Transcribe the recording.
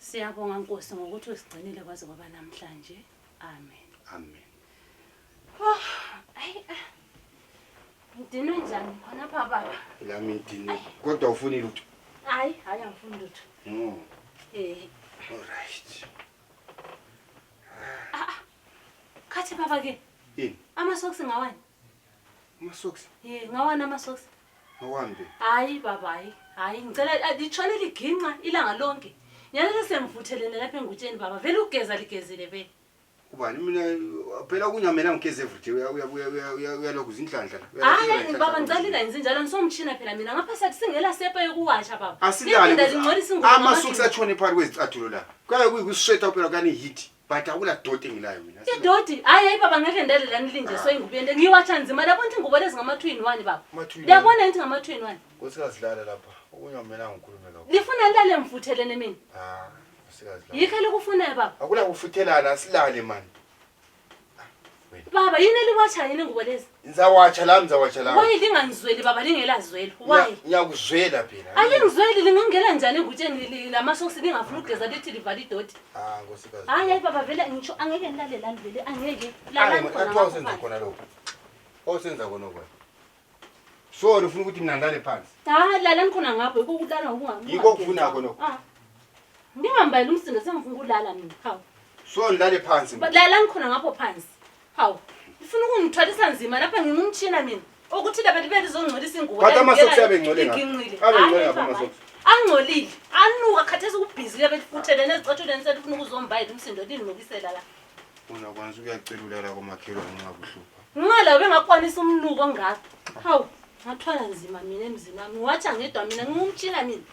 Siyabonga Nkosi ngokuthi usigcinile kwaze kwaba namhlanje. Amen. Amen. Oh, Ngidinwe njani khona pha baba? Lami ngidini. Kodwa ufuni lutho? Hayi angifuni lutho. No. All right. Khathi baba ke? Yini? Amasocks ngawani? Amasocks? Ngawani amasocks? Awambe. Hayi baba hayi ngicela litshone liginqa ilanga lonke. Nyalo semvuthelene lapha engutsheni baba vele ugeza ligezile vele. Ubani mina phela kunyamela ngigeze everyday uyalokhu izindlandla la. Hayi baba ngicela ingenzi njalo nisomtshina phela mina ngapha sathi singela sepa yokuwasha baba. Asilale lingcolisa ingubo. amasocks atshone phakathi kwezicathulo la. Kwaye kuyikusweta phela kani hit. But akula doti engilayo mina. Idoti hayi baba ngeke ndele la nilinje so ingubo yende ngiyiwatsha nzima labona ukuthi ingubo lezi ngama 2 in 1 baba. Uyabona into ngama 2 in 1. Nkosikazi lala lapha. Okunyamela ngikhulume lapha. Lifuna lale mvuthelene mina. Nkosikazi lala. Yikho lokufuna baba. Akula kufuthelana silale man. Baba yini eliwatsha yini ingubo lezi? Ngizawatsha la. Why lingangizweli baba lingelazweli? Why? Ngiyakuzwela phela. Alingizweli lingangela njani engutsheni lamasocks lingafuna ugeza lithi livale idoti. Nkosikazi. Hayi baba vele ngisho angeke nilale lani vele angeke lala khona. Lapha usenza khona lokho. Osenza khona lokho. So ufuna ukuthi mina ngilale phansi. Lala khona ngapho ukulala ngokungamu. Yiko ukufuna khona. Ngingambali umsindo sengifuna ukulala mina. Hawu. So ngilale phansi. Lala khona ngapho phansi. Hawu. Ufuna ukungithwalisa nzima lapha ngingumtshina mina. Ukuthi laba libe lizongcolisa ingubo. Kodwa amasocks yabengcole ngapha. Abengcole ngapha amasocks. Angcolile. Anuka khathesi ukubhizi yabe lifuthelene ezicatshuleni selifuna ukuzombayela umsindo linokisela la. Unakwanza ukuyacelula la komakhelwane ngabuhlupha. Ngala bengakwanisa umnuko ngakho. Hawu, ngathwala nzima mina emzini wami. Watsha ngedwa mina ngingumtshina mina.